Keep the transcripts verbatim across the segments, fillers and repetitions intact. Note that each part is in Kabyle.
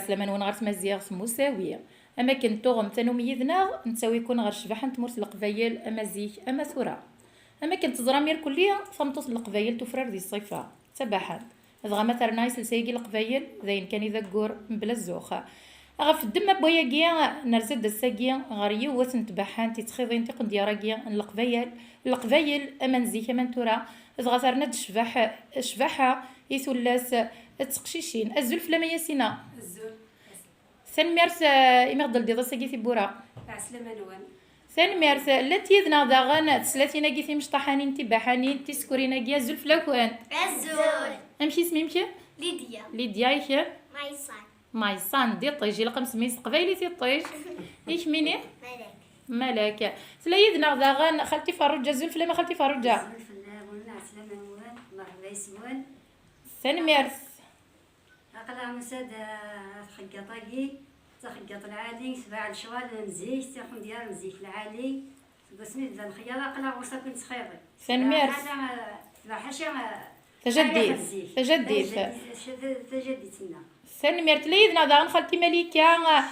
Slama-nwen ɣer tmaziɣt n usawi. Am akken tuɣem tanumi yid-neɣ, nettawi-ken ɣer ccbaḥa n tmurt n Leqbayel, ama zik, ama tura. Am akken teẓram irkelli, tameṭṭut n Leqbayel tufrar di ṣṣifa, d tabaḥant. Dɣa ma terna iselsa-agi n Leqbayel, d ayen kan i d aggur, mebla zzux. Ɣef ddemma n wayagi, nerza-d ass-agi ɣer yiwet n tbaḥant i ttxiḍin tiqendyar-agi n Leqbayel, Leqbayel, ama n zik, ama n tura, dɣa terna-d ccbaḥ-, ccbaḥa i tullas d teqcicin. Azul fell-am a Yasina. Azul. Tanemmirt, eh, imi ɣ-d-teldiḍ ass-agi tiwwura. Ɛeslama-nwen. Tanemmirt. Llant yid-neɣ daɣen teslatin-agi timecṭaḥanin tibaḥanin tisekrin-agi. Azul fell-akent. Azul. Amek isem-im kemm? Lidya. Lidya, i kemm? Maysan. Maysan, d iṭij, ilaq ad nsemmi s teqbaylit iṭij. I kemmini? Malak. Malak. Tella yid-neɣ daɣen xalti Ferruǧa. Azul fell-am a xalti Ferruǧa. Azul fell-awen, ɛeslama-nwen, merḥba yes-wen. Tanemmirt. Aql-aɣ nusa-d, ah, ɣer txeggaṭ-agi, d taxeggaṭ lɛali, tbeɛ lecɣal n zik, tiqendyar n zik lɛali, seg wasmi d-bdan lexyar, aql-aɣ ɣur-s akk nettxiḍi. Tanemmirt. Tbeɛ ḥala, ah, tbeɛ ḥaca, ah, Tajaddit. Tajaddit. Tajaddit, tajaddit-nneɣ. Tanemmirt. Tella yid-neɣ daɣen xalti Malika, ah,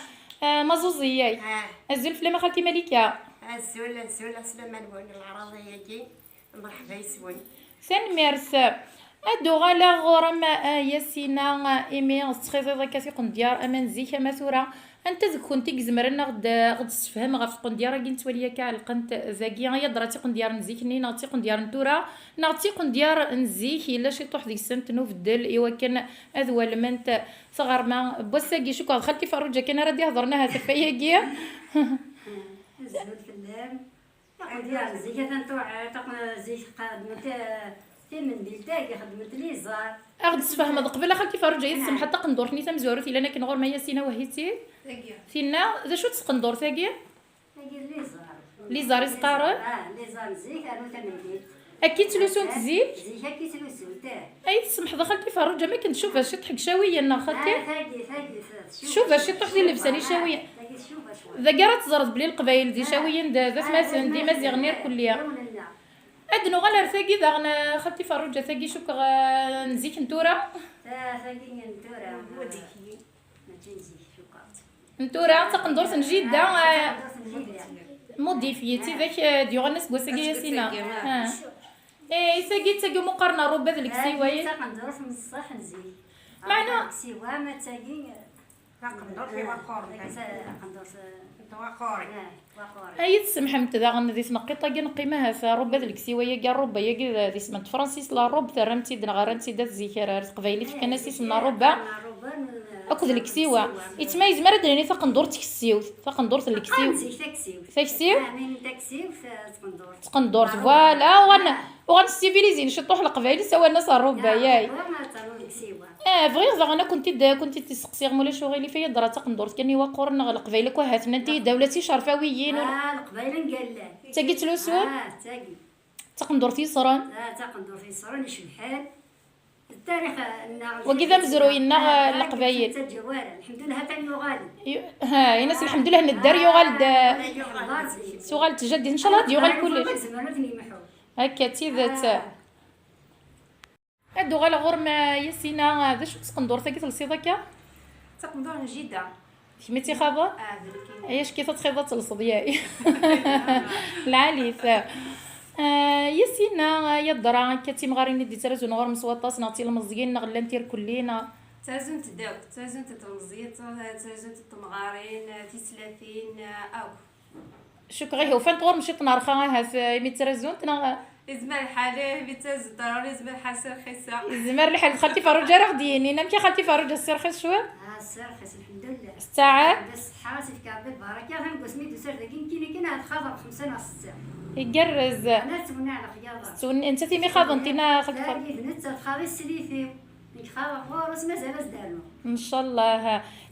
ah, Maẓuẓi, yak? Ah. Azul fell-am a xalti Malika. Azul, azul, ɛeslama-nwen, leɛraḍ-agi. Merḥba yes-wen. Tanemmirt. Ad uɣaleɣ ɣur-m, a Yasina, imi tettxiḍiḍ akka tiqendyar ama n zik ama tura. Anta deg-kent i izemren ad ɣ-d-, ad ɣ-d-tessefhem ɣef tqendyar-agi nettwali akka ɛelqent dagi? Ay adra d tiqendyar n zik-nni neɣ d tiqendyar n tura neɣ d tiqendyar n zik yella ciṭuḥ deg-sent n ubeddel i wakken ad walment tɣerma n wass-agi? Cukkeɣ d xalti Ferruǧa kan ara d-ihedṛen ahat ɣef wayagi. Azul fell-am. Aqendyar zik atan tuɛer, taqen-, zik xedment, eh, timendilt-agi, xedment lizar. Ad ɣ-d-tesfehmeḍ qbel a xalti Ferruǧa, i tsemḥeḍ, taqendurt-nni tamezwarut yellan akken ɣur-m a Yasina, wehhi-tt-id? Tagi. Tinna, d acu-tt tqendurt-agi? Tagi d lizar. Lizar i s-qqaren? Ah, lizar n zik, rnu tameddit. Akka i ttlusunt zik? Zik akka i ttlusunt, eh. Ay tsemḥeḍ a xalti Ferruǧa, ma akken tcuba ciṭ deg icawiyen, neɣ xalti? Ah, tagi, tagi, tcuba. Tcuba ciṭ di llebsa n icawiyen. Ah, tagi tcuba cwiṭ. Dagi ara teẓreḍ belli Leqbayel d icawiyen, d, d atmaten, d imaziɣen irkelli. Ad nuɣal ar tagi daɣen, a xalti Ferruǧa, tagi cukkeɣ, eh, n zik n tura. Ah, tagi n tura. Mačči n zik, cukkeɣ. N tura, d taqendurt n jidda, eh, modifyée, d tidak, eh, d-yuɣalen aseggas-agi, Yasina. Ah. Eh, i tagi, d tagi umi qqaren ṛṛuba d leksiwa. Tagi d taqendurt n ṣṣeḥ n zik. Meɛna leksiwa, ma d tagi, eh, taqendurt n waquren. Tagi d taqendurt, eh, n waquren. Eh. Ay tsemḥemt daɣen di tneqqiṭ-agi neqqim ahat, ṛṛuba d leksiwa-agi, ṛṛuba-agi d, d isem n tefransist, la robe, terram-tt-id neɣ rran-tt-id at zik ar, ar teqbaylit, fkan-as isem n ṛṛuba akked leksiwa. Itma yezmer ad d-nini taqendurt tkessiwt, taqendurt n leksiw. Qqaren zik taksiwt. Taksiwt? Ah, ma yini taksiwt, eh, taqendurt. Taqendurt, voilà, uɣal, uɣal civilisés ciṭuḥ leqbayel, ssawalen-as ṛṛuba, yay. Ah, bɣiɣ daɣen ad kent-id, ad kent-id-sseqsiɣ, ma ulac uɣilif, ay adra d taqendurt kan i waquren neɣ leqbayel akk ahat nnan-t-id, ula d ticerfawiyin, ur... Ah, leqbayel n yallan. D tagi ttlusun? Ah, d tagi. D taqendurt yeṣṣren? Ah, d taqendurt yeṣṣren, icebḥen. D tarix-nneɣ. Wagi d amezruy-nneɣ, ah, leqbayel. Ur nettaǧǧa ara. Lḥemdullah, atan yuɣal. Yu-, ha, ini-as lḥemdullah, nedder, ah, yuɣal-d. Yuɣal-d. Tuɣal tjaddit, ncallah ad yuɣal kullec. Akka, d tidet. Ah. Ad uɣaleɣ ɣur-m, a Yasina, d acu n tqendurt-agi telsiḍ akka? D taqendurt n jida. D kemm i tt-ixaḍen? Ah, d nekk. Ay, acki ad txiḍeḍ ad telseḍ, yay. Lɛali-t. Ah, Yasina, ay adra, akka d timɣarin i d-yettrazun ɣur-m s waṭas, neɣ d tilmeẓyin, neɣ llant irkelli, neɣ? Ttazunt-d akk, ttazunt-d tlemẓiyin, ttazunt-d temɣarin, tislatin, akk. Cukkeɣ ihi ufant ɣur-m ciṭ n rxa ahat, eh, imi ttarazun-t, neɣ? Yezmer lḥal, ih, mi ttarazun-t ɣur-i, yezmer lḥal sirxiseɣ. Yezmer lḥal, d xalti Ferruǧa ara ɣ-d-yinin. Amek a xalti Ferruǧa, sirxis cwiṭ? Ah, sirxis, lḥemdullah. Tettaɛa? Rebbi ṣṣeḥḥa, ad s-yefk Rebbi lbaraka, atan deg wasmi d-usiɣ dagi nekkini kan ad xaḍeɣ xemsa neɣ setta. Igerrez. Ana ttwenniɛ lexyaḍa. Tettwen-, nettat imi xaḍen tina, xalti Ferruǧa. Tagi d nettat xaḍi slit-iw. Nekk xaḍeɣ ɣur-s, mazal ad s-d-rnuɣ. Ncallah.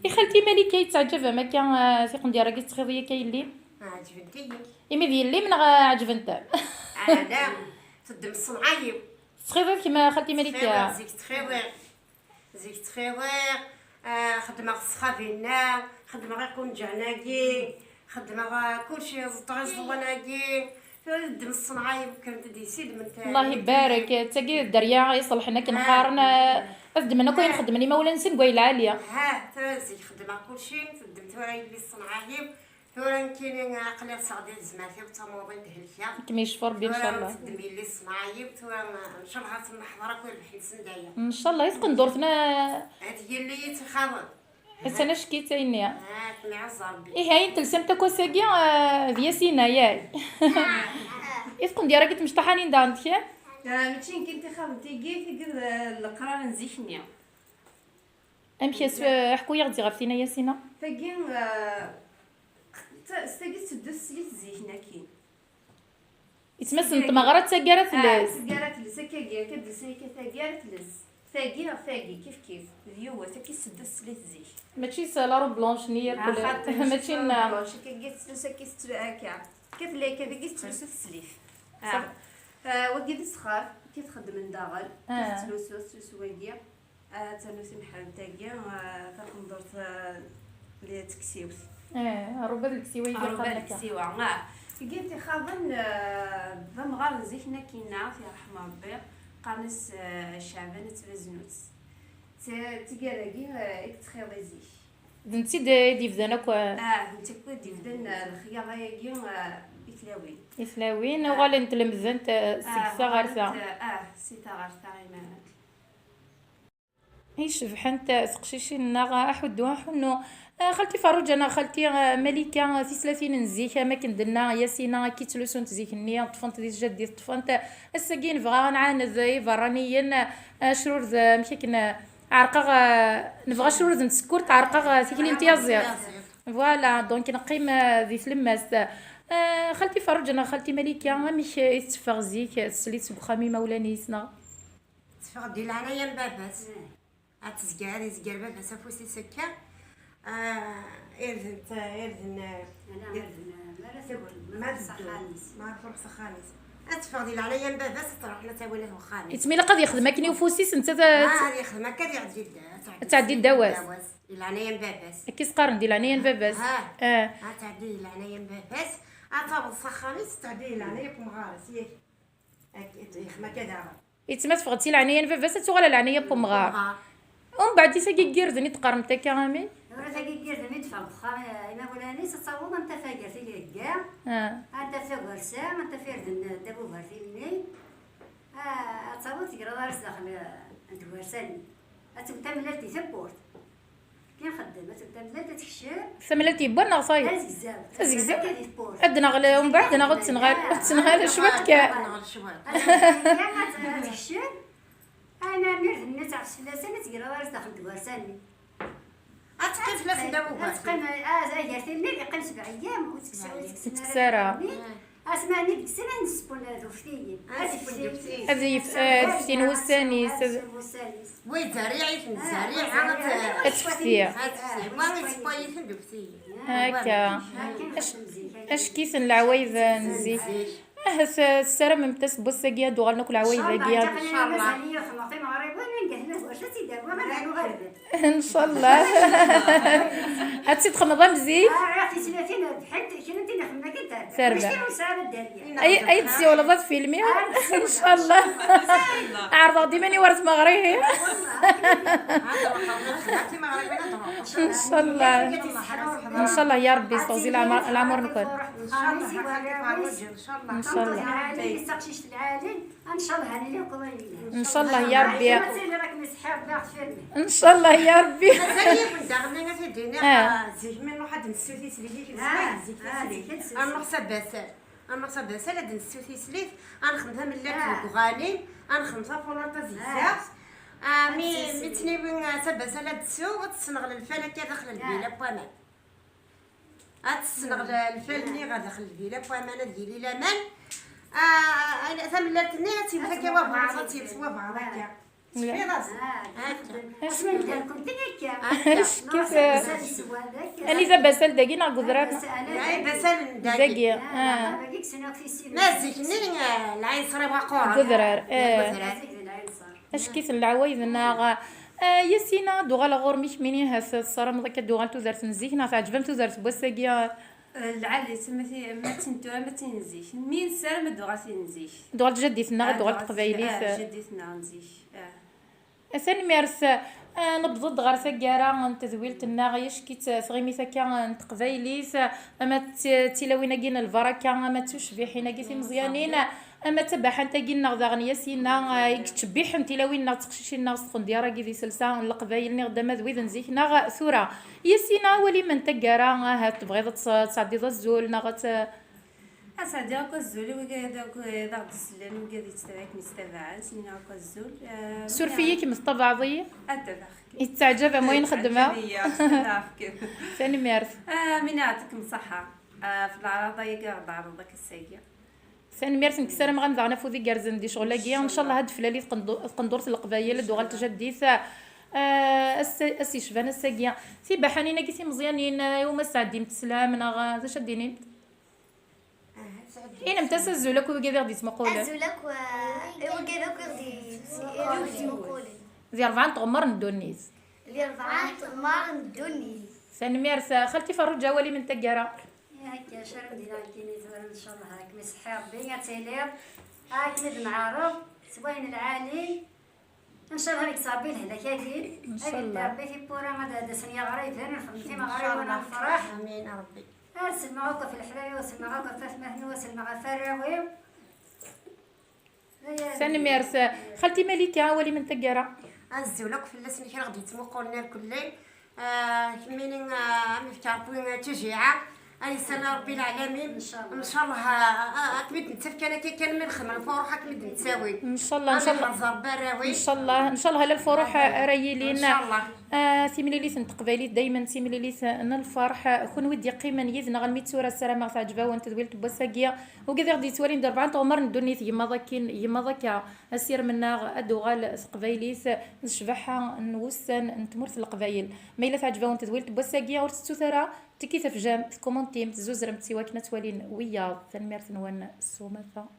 I xalti Malika, yettaɛǧab-am akka, eh, tiqendyar-agi tettxiḍi akka yelli? Ɛeǧbent-iyi. Imi d yelli-m neɣ ɛeǧbent-am? Ala, teddem ṣṣenɛa-iw. Tettxiḍiḍ kemm a xalti Malika? Ttxiḍiɣ, zik ttxiḍiɣ. Zik ttxiḍiɣ, ah, xeddmeɣ ṣṣxab-inna, xeddmeɣ iqunǧan-agi, xeddmeɣ, ah, kulci, ẓeṭṭeɣ iẓeḍwan-agi. Tura teddem ṣṣenɛa-iw, kkren-d isidmen. Allah ibarek, d tagi d dderya iṣelḥen akken qqaren, ah, Ad ddmen akk ayen xeddmen imawlan-nsen deg wayen lɛali. Ha, tura zik xeddmeɣ kulci, teddem tura yelli ṣṣenɛa-iw. Tura nekkini aql-i ɣseɣ di tezmert-iw d tamuḍint helkeɣ. Kem yecfer Rebbi, ncallah. Tura teddem yelli ṣṣenɛa-iw, tura ncallah ad ten-neḥḍer akk irbeḥ-nsen daya. Ncallah, i tqendurt-nni. Ad yelli i tt-ixaḍen. Attan acki-tt ayenni. Ah, kem iɛuzz Rebbi. Ihi, ayen telsamt akk ass-agi, ah, d Yasina, yak? I tqendyar-agi n tmecṭaḥanin daɣen d kemm? Ah, mačči nekkini i t-ixaḍen tigi, tigi d, ah, leqrar n zik-nni. Amek as-, ḥku-yaɣ-d ɣef tin a Yasina. Tagi, ah, t-, s tagi tetteddu teslit zik-nni akkin. Yettmas n tmeɣra d taggara tles. Ah, taggara tles, akkagi, akka d-tles, akka taggara tles. Tagi ɣef tagi, kif kif. D yiwet, akka i tetteddu teslit zik. Mačči s la robe blanche-nni yakk. Ah, xaṭi, mačči n la robe blanche, akkagi tettlusu, akka i tettlu-, akka. Akka tella, akka tagi tettlusu teslit. Ah. Ah, wagi d ssxer, akka i t-xeddmen daɣen. Ah. Akka tettlusu, tettlusu wagi. Ah, ternu timeḥremt-agi, ah, taqendurt, ah, n teksiwt. Eh, rruba d leksiwa i Rruba d leksiwa, ah. Tigi ixaḍen, ah, d amɣar n zik n akkinna, yerḥem Rebbi, qqaren-as, ah, Ceɛban At Tbaznutt. D t-, d tigad-agi, ah, i yettxiḍi zik. D netta i d-, i d-yebdan akk, ah. Ah, d netta akk i d-yebdan, ah, lexyaḍa-agi, ah, i tlawin. I tlawin, ah, uɣalent lemdent, ah, seg ta ɣer ta. Ah, uɣalent, ah, si ta ɣer ta, imaren. I cebḥent teqcicin-nneɣ, aḥuddu, aḥunnu. Ah, xalti Ferruǧa neɣ xalti, ah, Malika, ah, tislatin n zik, am akken d-tenna Yasina, akka i ttlussunt zik-nni, ṭṭfent di tjaddit, ṭṭfent. Ass-agi nebɣa ad nɛaned iberraniyen, ah, acrurd, ah, amek akken, ah, ɛerqeɣ, ah, nebɣa acrurd n tsekkurt, ɛerqeɣ, ah, tikli n tyaziḍt. Voilà, donc neqqim, ah, di tlemmast. Ah, xalti Ferruǧa neɣ xalti Malika, amek i tetteffeɣ zik, teslit seg uxxam imawlan-is, neɣ? Teffeɣ di leɛnaya n baba-s. Ad tezger, ad izger baba-s afus-is akka. Ah, irden, irden, irden, ma ara teddu, ma ara truḥ s axxam-is. Ad teffeɣ di leɛnaya n baba-s, ad truḥ, ad tawi leh uxxam-is. Yettmilaq ad yexdem akken i ufus-is, netta ta-, ah, ad yexdem akka, ad iɛeddi dda-, ad tɛeddi ddaw-as. Di leɛnaya n baba-s. Akka i s-qqaren, di leɛnaya n baba-s. Ah. Ah. Ad tɛeddi di leɛnaya n baba-s, ad taweḍ s axxam-is, ad tɛeddi di leɛnaya n umɣar-is, yak. Ak-, yexdem akka daɣen. Yettma teffeɣ-d si leɛnaya n baba-s, ad tuɣal ɣer leɛnaya n wemɣar. Umbeɛd, i tagi n yirden i d-qqarent akka, amin? Tura tagi n yirden i d-teffeɣ deg uxxam, eh, imawlan-is, ad taweḍ anta tagart i ihegga, ah, anta tagersa, anta f irden, eh, ddaw ugertil-nni, ah, ad taweḍ tegraḍ ar zdaxel, eh, n tgersa-nni. Ad tewwet tamellalt di tewwurt. Kien xeddem, ad tewwet tamellalt, ad tekcem. Tamellalt yewwan neɣ tayeḍ? Tazegzawt. Tazegzawt. Ad d-neɣli, umbeɛd neɣ ur d-tenɣal, ur d-tenɣal cwiṭ kan. Ad tekcem. Ay, ma mir d nna tɛefs fell-asen, ad tegraḍ ar zdaxel n tgersa-nni. Ad teqqim fell-asen ddaw ugertil. Ad teqqim, ah, agertil-nni yeqqim sebɛa eyyam, ur tekkes, ur tekkes ara. Asmi deg sin ad nessewwen d uftiyen. Ad yef-, ad ftin wussan-is. Ad ftin wussan-is. Wa yettezriɛ-iten, ah, ttezriɛa, ad tefti. Ad tefti. Wa yettewwa-iten d uftiyen. Akka. Ac-, acki-ten leɛwayed n zik. Ah, s-, tessaramemt-as n wass-agi ad d-uɣalen akk leɛwayed-agi? Inchallah, mazal-iyi xedmeɣ timeɣriwin, anga tella tgersa ad tt-id-awiɣ, ad nuɣal. Inchallah. Ad tt-id-xedmeḍ am zik? Ah, tislatin rebḥent, kra n tin ixedmen akka terbeḥ. Terbeḥ. Mačči ur nesɛi ara dderya. Ay, ay d-tsiwleḍ ad filmiɣ? Ah, inchallah. Ɛerḍeɣ-d iman-iw ar tmeɣriwin. Inchallah. Inchallah ya Rebbi, teɣzi leɛmer-, leɛmur-nkun. Inchallah. Inchallah. Ncallah ya Rebbi. Ncallah ya Rebbi. Mazal yiwen daɣen ad t-id-iniɣ, ah, zik mi nruḥ ad d-nessu tislit, zik, ah, zik, ah, tislit. Zik, zik. Ad nruḥ s abasal. Ad nruḥ s abasal ad d-nessu tislit, ad nexdem tamellalt, ah, deg uɣanim, ad nexdem tafunart tazegzawt. Ah. Ah, mi, mi ttniwi, ah, s abasal ad d-tessu, ad tessenɣel lfal akka daxel lbila n waman. Ad tessenɣel lfal-nni ɣer daxel lbila n waman, ad yili laman. Ah, tamellalt-nni ad tt-yewwet akka wabɛaḍ, ad tt-yewwet wabɛaḍ akka. Tecfiḍ-as? Akka. Akka. Anida basal dagi neɣ deg udrar? Ay, basal n dagi. Dagi, ah. Ma zik-nni, ah, lɛinṣer i waqur. Deg udrar, eh. Deg udrar. Acki-ten leɛwayed-nneɣ. Ah, Yasina, ad d-uɣaleɣ ɣur-m, i kemmini ahat tessarameḍ akka ad d-tuɣal tudert n zik, neɣ teɛǧeb-am tudert n wass-agi? Eh, lɛali, ma ti-, ma d tin tura, ma d tin n zik. Mi nessaram ad d-tuɣal tin n zik. Ad d-tuɣal tjaddit-nneɣ, ad d-tuɣal teqbaylit. Ah, tjaddit-nneɣ n zik. Ah. Tanemmirt. Ah, newweḍ-d ɣer taggara n tedwilt-nneɣ, yac-itt tɣimit akka n teqbaylit, ama d ti-, d tilawin-agi n lbaraka, ama d tucbiḥin-agi timeẓyanin, ama d tabaḥant-agi-nneɣ daɣen Yasina, ah, i yettcebbiḥen tilawin-nneɣ d teqcicin-nneɣ s tqendyar-agi d iselsa n leqbayel, niɣ d ama d wid n zik neɣ tura. Yasina, awal-im n taggara, ahat tebɣiḍ ad tes-, tesɛeddiḍ azul neɣ ad t- Ad sɛeddiɣ akk azul i wigad akk d aɣ-d-isellen, wigad yettabaɛen, akken yettabaɛen, s-nniɣ akk azul. Eh, Suref-iyi-kem, tettabaɛeḍ-iyi? Ad tabaɛeɣ-kem. Yettaɛǧab am wayen xeddmeɣ. Yettaɛǧab-iyi, ad tabaɛeɣ-kem. Tanemmirt. Ah, Mina, yeɛṭikem ṣṣeḥḥa. Ah, f leɛraḍa-agi i ɣ-d-tɛerḍeḍ akka ass-agi. Tanemmirt, nekk ssarameɣ-am daɣen afud igerrzen di ccɣel-agi. Ncallah. Ncallah ad d-tlali tqendu-, tqendurt n Leqbayel, ad d-tuɣal tjaddit, ah, ass, ass yecban ass-agi. Tibaḥanin-agi timeẓyanin, ah, iwumi ad sɛeddint sslam, neɣ, ah, d acu ad d-inint? Inimt-as azul akk i wigad i ɣ-d-yettmuqulen. Azul akk, eh, i wigad akk i ɣ-d-, i ɣ-d-yettmuqulen. Di rebɛa n tɣemmar n ddunit. Di rebɛa n tɣemmar n ddunit. Tanemmirt, xalti Ferruǧa, awal-im n taggara. Akka, acu ara m-d-iniɣ nekkini tura, ncallah, ad kem-iseḥḥi Rebbi, ad tiliḍ, ad kem-id-neɛreḍ s wayen lɛali. Ncallah ad yekkes Rebbi lehlak-agi. Ncallah. Ad yeddi Rebbi tiwwura, ad d-asen yiɣriben, nxeddem timeɣriwin, ncallah, ad nefreḥ. Amin a Rebbi. Ad sellmeɣ akk ɣef leḥbab-iw, ad sellmeɣ akk ɣef atmaten-iw, ad sellmeɣ ɣef warraw-iw. Tanemmirt. Xalti Malika, awal-im n taggara. Azul akk fell-asen kra ɣ-d-yettmuqulen irkelli. Ah, kemmini, ah, am yefka Rebbi, ah, tujiɛa. Ay sala Rebbi leɛlamin. Ncallah. Ncallah, ah, ah, ad kem-id-nettaf kan akka kan mi nxemmem lfuruḥ ad kem-id-nettawi. Ncallah, ncallah. Ad nḥerz Rebbi arraw-ik. Ncallah, ncallah ala lfuruḥ ara yilin. Ncallah. Ah, timlilit n teqbaylit daymen d timlilit n lferḥ. Kunwi d-yeqqimen yid-neɣ almi d tura, ssarameɣ teɛǧeb-awen tedwilt n wass-agi. Wigad i ɣ-d-yettwalin di rebɛa n tɣemmar n ddunit, yemma d akken, yemma d akka. Asirem-nneɣ ad d-tuɣal s teqbaylit d ccbaḥa n wussan n tmurt n Leqbayel. Ma yella teɛǧeb-awen tedwilt n wass-agi, ur tettut ara tiki tafjam, tkumuntimt, tzuzremt i wakken ad twalin wiyaḍ. Tanemmirt-nwen s umata.